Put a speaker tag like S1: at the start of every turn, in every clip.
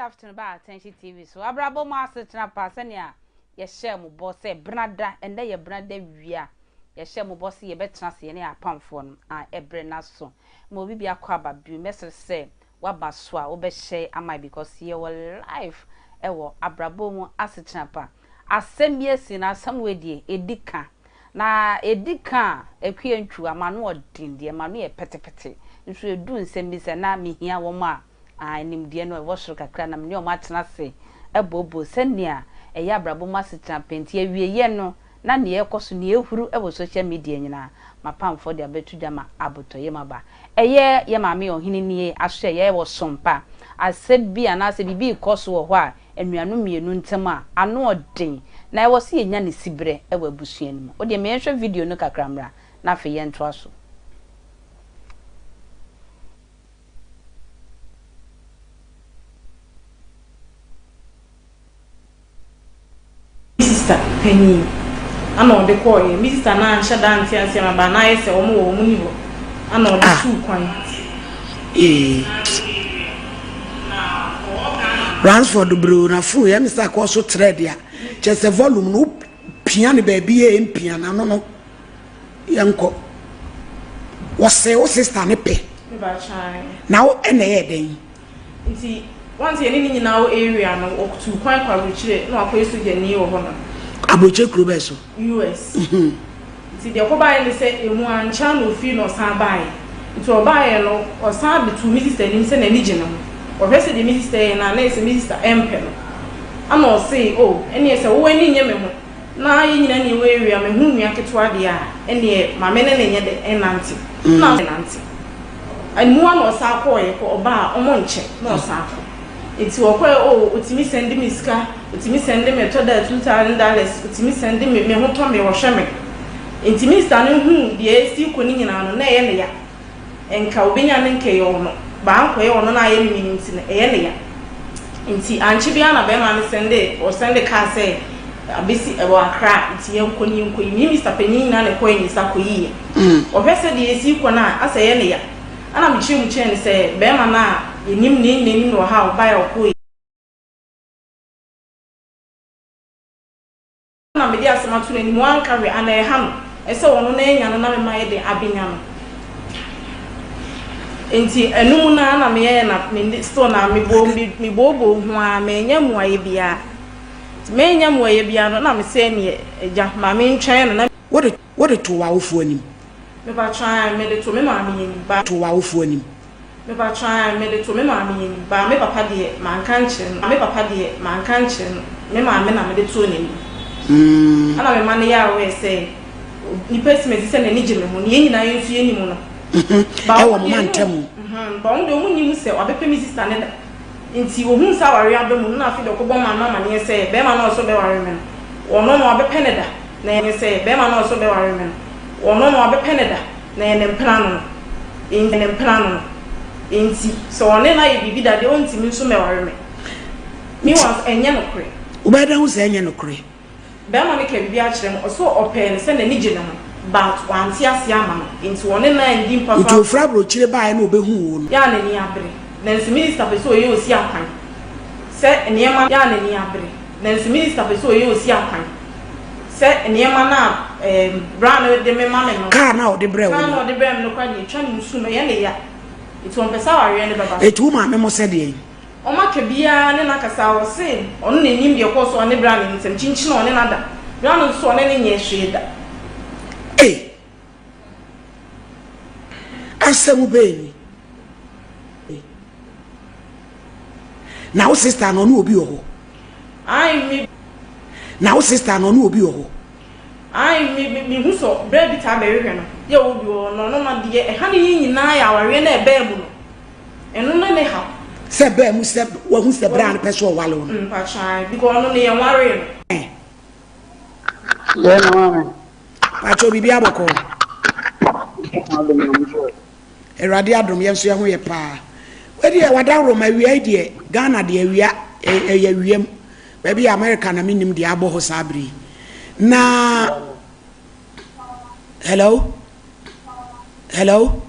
S1: afternoon ba Attention TV so. Abrabɔ mu asetena pa sɛnea yɛhyɛɛ mo bɔ sɛ benada, ɛndɛ yɛ benada wia. Yɛhyɛɛ mo bɔ sɛ yɛbɛtena ase yɛne apamfoɔ no a ɛbrɛ no aso. Ma obi bi akɔ aba bio. Mɛsrɛ sɛ waba so a wobɛhyɛ ama because yɛwɔ live ɛwɔ abrabɔ mu asetena pa. Asɛm bi asi na asɛm wei deɛ ɛdi ka. Na ɛdi ka a Akua Ntwu ama no ɔden deɛ ma no yɛ pɛtepɛte. Nso ɛdu nsɛm bi sɛ na mehia wɔn a a nimdeɛ no ɛwɔ soro kakra na me ne wɔn atena ase abooboo sɛnea ɛyɛ abrabɔ mu asetena pɛ nti awieeɛ no na nea ɛrekɔ so nea ɛhuru wɔ social media nyinaa m'apamfoɔ de abɛto dwa ma abotɔyam aba. Ɛyɛ yɛ maame ɔhene nie asoɛeɛ wɔ Sompa. Asɛm bi anaasɛ biribi rekɔ so wɔ hɔ a anuanom mmienu ntam a ano ɔden na ɛwɔ sɛ yɛnya ne siberɛ wɔ abusua no mu. Wo deɛ ma yɛnhwɛ video no kakra mmra na afei yɛntoa so.
S2: Me sista panyin ana ɔde kɔɔeɛ. Me sista no anhyɛ da ante aseɛ ma baa na ayɛ sɛ wɔn wɔ wɔn ni hɔ ana ɔde
S3: Ah.
S2: tuu kwan.
S3: Ee. Ransford broo na phone yɛ me sɛ akɔ so trɛ dea. Kyerɛ sɛ volume no pia no baabi yɛ mpia no ano no. Yɛnkɔ. Wɔsee wo sister no pɛ. Na wo ɛna ɛyɛ dɛn?
S2: Nti once yɛne ne nyinaa wɔ area no, ɔtuu kwan kɔ aburokyire na wakɔyɛ sogyani wɔ hɔ nom.
S3: Aburokyire kuro bɛɛ so?
S2: US. Nti deɛ ɛkɔbaeɛ ne sɛ emu ankyɛ na ofii na ɔsan baeɛ. Nti ɔbaeɛ no ɔsan betuu me sister anim sɛ n'ani gye ne ho. Ɔhwɛ sɛ deɛ me sister yɛ no a na ɛyɛ sɛ me sister ɛmpɛ no. Ɛna ɔsee oh ɛneɛ sɛ wo ani nnye me ho Na yɛn nyinaa ni wɔ area me ho nua ketewa deɛ a ɛneɛ ma me ne no nyɛ dɛ ɛnante na nante ɛmu a na ɔsan kɔɔyɛ kɔ ɔbaa a ɔmo nkyɛ na ɔsan kɔ nti ɔkɔɛ oh otumi sɛnde me sika otumi sɛnde me ɛtɔ da $2000 otumi sɛnde me me ho tɔ me ɔhwɛ me nti minista no huu deɛ ɛsi kɔ ne nyinaa no na ɛyɛ ne ya. Nka obenya no nka ɛyɛ ɔno but ankɔyɛ ɔno na ayɛ no nwini nti no ɛyɛ no ya nti ankye biara na bɛɛma no sɛnde ɔsɛnde kaa sɛ abesi ɛwɔ Accra nti yɛnkɔ ne yɛnkɔ yi me Mister panyin nyinaa na ɛkɔɛ ne nsa kɔ yiiɛ ɔhwɛ sɛ deɛ esi kɔ no a asɛ ɛyɛ no ya ɛna mekyerɛ mu kyerɛ no sɛ bɛɛma no a yɛnim no yɛn nyinaa nim no wɔ ha a ɔbaeɛ a ɔkɔɛ Na mede asɛm ato n'anim, wanka hwee, ana ɛha no sɛ ɔno na anya no na me mayɛ den abenya no? Enti ɛno mu no ara na meyɛɛ na me still na mebooboo ho ara, mannya mmuaeɛ biara. Nti mannya mmuaeɛ biara no na mesɛ ɛneɛ agya ma mentwɛn no na.
S3: Wode wode too w'awofoɔ anim?
S2: Mepakyɛ ae, mede too me maame anim, ba.
S3: Too w'awofoɔ anim?
S2: Mepakyɛ ae, mede to me maame anim, but me papa deɛ manka ankyerɛ no, me papa deɛ manka ankyerɛ no, me maame na mede too n'anim. Ɛna me ma no yɛ aware sɛ nipa si m'asi sɛ n'ani gye me ho, na yɛn nyinaa yɛn nso yɛnim no. But
S3: Ɛwɔ
S2: wɔn
S3: mo
S2: deɛ
S3: ma
S2: no,
S3: ntam.
S2: but wɔn deɛ wɔn nnim sɛ wabɛpɛ me sister no da. Nti ohuu sɛ awareɛ aba mu no na afei deɛ ɔkɔbɔ maame amaneɛ sɛ bɛrima no a ɔsɛ ɔbɛware me no, ɔno no wabɛpɛ no da, na ɛnyɛ sɛ bɛrima no a ɔsɛ ɔbɛware me no, ɔno no wabɛpɛ no da. Na ɛyɛ ne mpena no no, enti ne mpena no no, enti sɛ ɔne no ayɛ biribi da deɛ ɔntumi nso mmɛware me. Meanwhile nso ɛnyɛ nokorɛ.
S3: Wobɛyɛ dɛn ahu sɛ ɛnyɛ nokorɛ?
S2: Barima no kaa biribi akyerɛ me, ɔse ɔpɛɛ no sɛ n'ani gye ne ho, but wante aseɛ ama no, enti ɔne no andi mpa so
S3: Nti ɔfiri aburokyire baeɛ na ɔbɛhuu wo no?
S2: Yɛ a n'ani abere, nanso minister pɛ sɛ ɔyɛ osi akwan sɛ nneɛma. Yɛ a n'ani abere, nanso minister pɛ sɛ ɔyɛ osi akwan. Sɛ nneɛma no a ɛɛm bra no de me ma me no.
S3: Car no a ɔde brɛɛ wo no.
S2: Car no a ɔde brɛɛ me no koraa deɛ etwa ne nsu mu, ɛyɛ ne ya. Nti ɔmpɛ sɛ awareɛ no bɛba so.
S3: Eti wo maame mo sɛ deɛn?
S2: Wɔn aka biara ne no akasa a ɔse ɔno na nim deɛ ɛkɔɔ so ɔne bra no ntɛm, kyinkyin a ɔne no ada. Bra no nso ɔne no nyɛɛ hwee da.
S3: Ei! Asɛm bɛn ni? Na wo sister no ɔne obi wɔ hɔ?
S2: Ae me.
S3: Na wo sister no ɔne obi wɔ hɔ?
S2: Ae me me mehu sɛ bra bi taa bɛhwehwɛ no yɛ ɔwɔ bi wɔ hɔ na ɔno no deɛ ɛha ne yɛn nyinaa yɛ awareɛ no a ɛbaa mu no ɛno ne ne haw.
S3: Sɛ ɛbaa mu sɛ wahu sɛ bra no pɛ sɛ ɔwale wo no.
S2: Mpakyɛ ae because ɔno no yɛnwaree no.
S4: Yɛ na maame.
S3: Pakyɛw biribi abɔkɔ. Awurade adom yɛn nso yɛn ho yɛ paa. Wei deɛ wadaworo ma awia yi deɛ Ghana deɛ awia ɛyɛ awiam. Baabi yɛ America na menim deɛ abɔ hɔ saa bere yi. Na hello hello.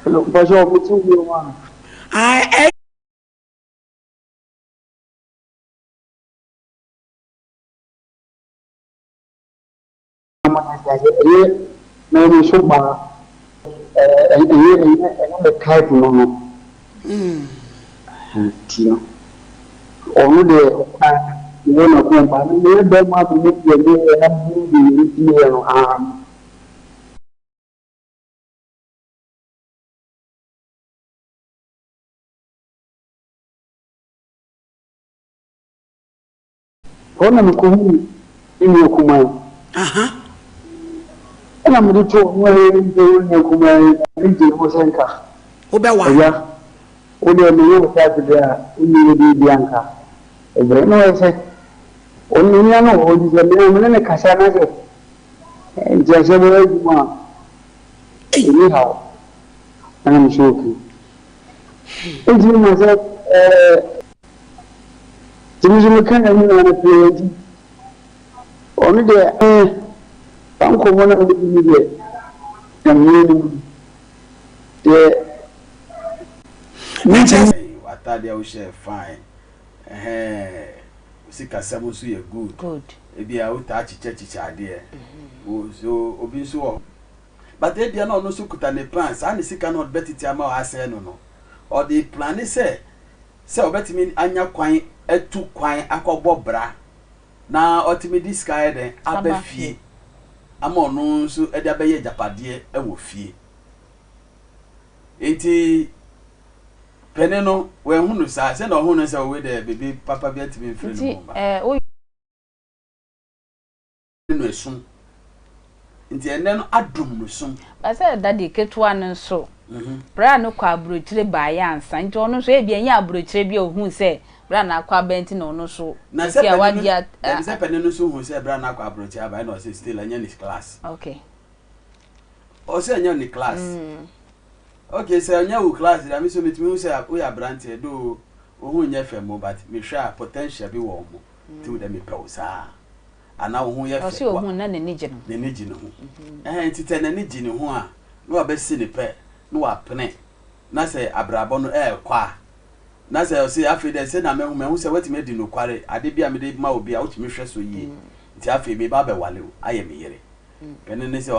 S4: Hello, mpakyɛw mo ti bi o maame.
S3: Ah, eh.
S4: ase ɛyɛ mɛmi so baa ɛyɛ ɛyɛ ɛyɛ me type no no nti no ɔno deɛ ɔka mewɔ n'akoma mu ba meyɛ bɛrima a meyɛ deɛ meyɛ na meyɛ deɛ meyɛ yɛ no aa. Hɔ na mekɔhuu me nua kumaa yi. Ɛna mede too ɔno a ɛyɛ me nua kumaa yi m'ani gyee ho sɛ nka
S3: Wobɛware.
S4: Agya, wo deɛ meyɛ wo type deɛ a wonni wo deɛ bi anka ɛbrɛ. Na ɔyɛ sɛ ɔno ne nua no wɔ hɔ nti sɛ me a me ne no kasa na sɛ nteaseɛ bɛyɛ adwuma a ɛnni haw. Ɛna me sɛ okay. Nti ma sɛ ɛɛ nti me nso meka na nyinaa no pɛɛ nti ɔno deɛ ɛɛ saa nkɔmmɔ no a medi no deɛ Nyame anim deɛ mentumi.
S5: W'atadeɛ a wohyɛ yɛ fine ɛhɛɛ wo sikasɛm nso yɛ good ebia wotaa kyekyɛ kyekyɛ adeɛ wo so obi nso wɔ But ebia na ɔno nso kuta ne plan, saa ne sika no a ɔde bɛtete ama wo asɛe no no, ɔde plane sɛ sɛ ɔbɛtumi anya kwan atu kwan akɔbɔ bra na ɔtumi de sika ayɛ dɛn aba fie ama ɔno nso de abɛyɛ agyapadeɛ wɔ fie. Nti panin no wanhu no saa, sɛnea ɔhu no sɛ ɔwei deɛ biribi papa bi atumi mfiri ne mu mma. No ɛsum nti ɛnɛ no adum no sum.
S1: But sɛ daddy ketewa no nso bra no kɔ abrokyire baeɛ ansa nti ɔno nso ebia ɛnyɛ abrokyire bi a ohuu sɛ bra no akɔ aba nti na ɔno nso
S5: Na sɛ
S1: sisi a
S5: panin no
S1: wagye at
S5: dabi sɛ panin no nso huu sɛ bra no akɔ abrokyire aba ɛna ɔsɛ still ɛnyɛ ne class.
S1: Okay.
S5: Ɔsɛ ɛnyɛ ne class. Okay sɛ ɛnyɛ wo class deɛ me nso metumi hu sɛ woyɛ abranteɛ though wo ho nyɛ fɛ mo but mehwɛ a potential bi wɔ wo mo nti wo deɛ mepɛ wo saa. anaa wo ho yɛ fɛ.
S1: Ɔse ohun na n'ani gye ne ho.
S5: N'ani gye ne ho. Ɛhɛn nti sɛ n'ani gye ne ho a, na wabɛsi ne pɛ, na wapene, na sɛ abrabɔ no ɛɛkɔ a, na sɛ ɔse afei dɛ sɛnea mahu, mahu sɛ woatumi adi nokware, ade bi a mede ma wo bi a wotumi hwɛ so yie, nti afei meba abɛwale wo ayɛ me yere. Ɛno ne sɛ.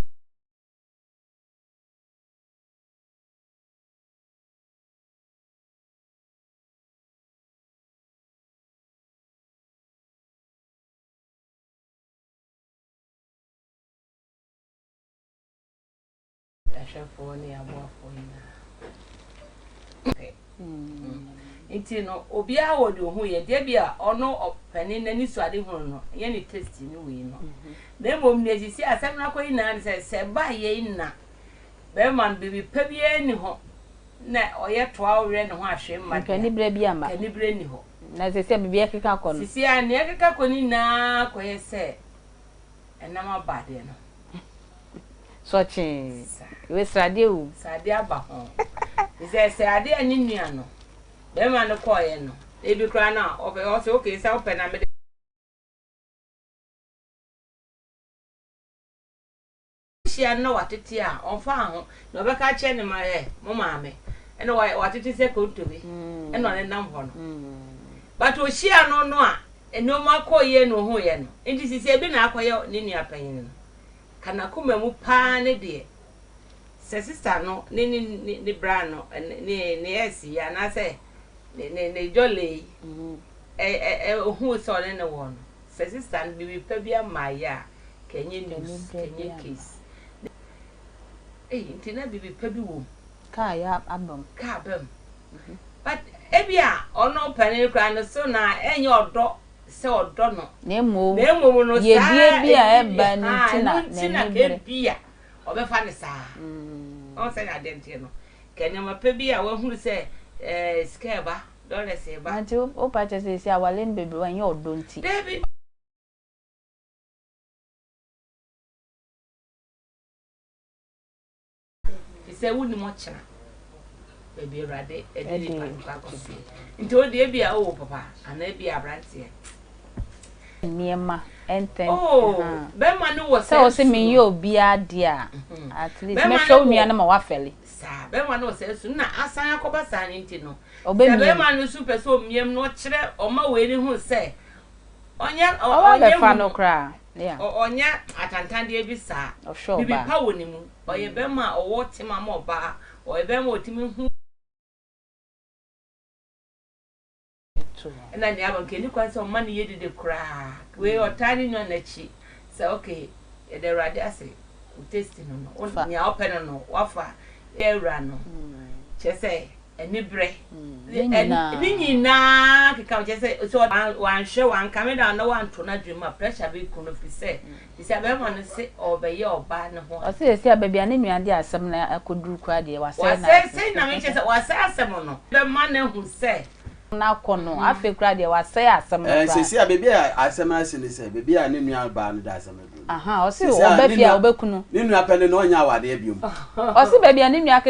S6: Ahwɛfoɔ ne aboafoɔ nyinaa pɛ. Nti no obiara wɔ deɛ ɔhu yɛ nti ebia ɔno ɔpanin n'ani so ade hunu no ɛnyɛ ne taste ne wei no na mmom deɛ sisi asɛm no akɔ nyinaa ne sɛ sɛ ɛba yei na bɛrima no biribi pa biara nni hɔ na ɔyɛ toa ɔwerɛ ne ho ahwɛ mma
S1: deɛ aniberɛ bi amma
S6: aniberɛ nni hɔ.
S1: Na sisi a biribi ɛkeka kɔ no.
S6: Sisi a nea ɛkeka kɔ no nyinaa kɔyɛ sɛ ɛnam aba adeɛ no.
S1: Sɔkyee. Wei sradeɛ wom.
S6: Sradeɛ aba ho. Sɛ sradeɛ a ne nua no, bɛrima no kɔɔeɛ no, ebi koraa no a ɔpɛ ɔsɛ okay sɛ wopɛ na mede. Hyia no na watete a, ɔmfaa ho. Na ɔbɛka akyerɛ ne mma ɛ, mo maame, ɛna watete sɛ kontobi, ɛna ɔnenam hɔ no. But ɔhyia no no a, nneɛma kɔɔ yie na ɔhuiɛ no, nti sisi ebi na akɔyɛ ne nua panyin no. Ka n'akoma mu paa ne deɛ, sɛ sister no ne ne ne ne bra no, ne ne ex yi anaasɛ ne ne ne jɔle yi, ɛ ɛ ɔhuu sɛ ɔne ne wɔ no, Sɛ sister no biribi pa bi ama ayɛ a ka ɛnyɛ news ka ɛnyɛ case. Ei nti na biribi pa bi wɔ mu.
S1: Kaa yɛ aba mu.
S6: Kaa aba mu but ebi a ɔno panin koraa no so na ɛnyɛ ɔdɔ sɛ ɔdɔ no.
S1: Na mmom
S6: Na mmom no saa
S1: yiedie bi a ɛba no nti na
S6: ɛno nti na
S1: n'ani
S6: ka
S1: bere.
S6: ebi a ɔbɛfa no saa. Ɔn sɛnea adeɛ no teɛ no ka nneɛma pa bi a wahunu sɛ ɛɛ sika ɛba. Dollars reba.
S1: Na nti wo pa kyɛ sɛ sɛsi awale no bebree hɔ ɛnyɛ ɔdɔ nti.
S6: Dabi. Fisɛ wonim ɔkyena baabi awurade ɛde nipa no kɔ akɔsie nti wo deɛ ebia owo papa anaa ebia abranteɛ.
S1: Nneɛma ɛntɛn
S6: Oh bɛma no wɔ
S1: sɛ
S6: saa
S1: wo se
S6: su
S1: menyɛ
S6: no.
S1: obiara deɛ a at least
S6: Bɛma
S1: mɛhwɛ
S6: no
S1: wo nua
S6: wɔ
S1: no ma wafɛle.
S6: Saa bɛma no wɔ saa su no na asan akɔba saa no nti no Sɛ
S1: Ɔbɛmiam.
S6: bɛrima no nso pɛ sɛ ɔmiam na ɔkyerɛ ɔma wei no hu sɛ ɔnyɛ
S1: Ɔba
S6: ɔnyɛ
S1: bɛfa
S6: hu
S1: no koraa.
S6: Ɔnyɛ atantandeɛ bi saa. Biribi pa wɔ ne mu. Ɔyɛ bɛrima a ɔwɔ tema ma ɔbaa. Ɔyɛ bɛrima a ɔtumi hu. Ɛna nea aba nka ɛni kwan sɛ ɔma no yɛ dede koraa. Wei ɔtaa ne nua no akyi sɛ okay yɛda Awurade ase wo taste no no nea ɔpɛ no no wafa yɛ awura no kyerɛ sɛ anibrɛ ne nyinaa keka ho kyerɛ sɛ sɛ wanhwɛ wankame da na wanto n'adwene mu a pressure bɛku no firi sɛ sɛ bɛrima no se ɔbɛyɛ ɔbaa ne ho.
S1: Ɔse sɛsi a baabi a ne nua de asɛm no akɔduru koraa deɛ wasɛe
S6: n'asɛm. Wasɛe sei na mekyerɛ sɛ wasɛe asɛm no bɛma no ahu sɛ.
S1: No akɔ no afei koraa deɛ wasɛe asɛm no koraa.
S5: Sɛsi a baabi a asɛm no asi ne sɛ baabi a ne nua baa no de asɛm no aduru no.
S1: Ahaa ɔse ɔba fie a ɔbɛku no.
S5: Ne nua pɛ no na ɔnyɛ awadeɛ biom.
S1: Ɔse baabi a ne nua.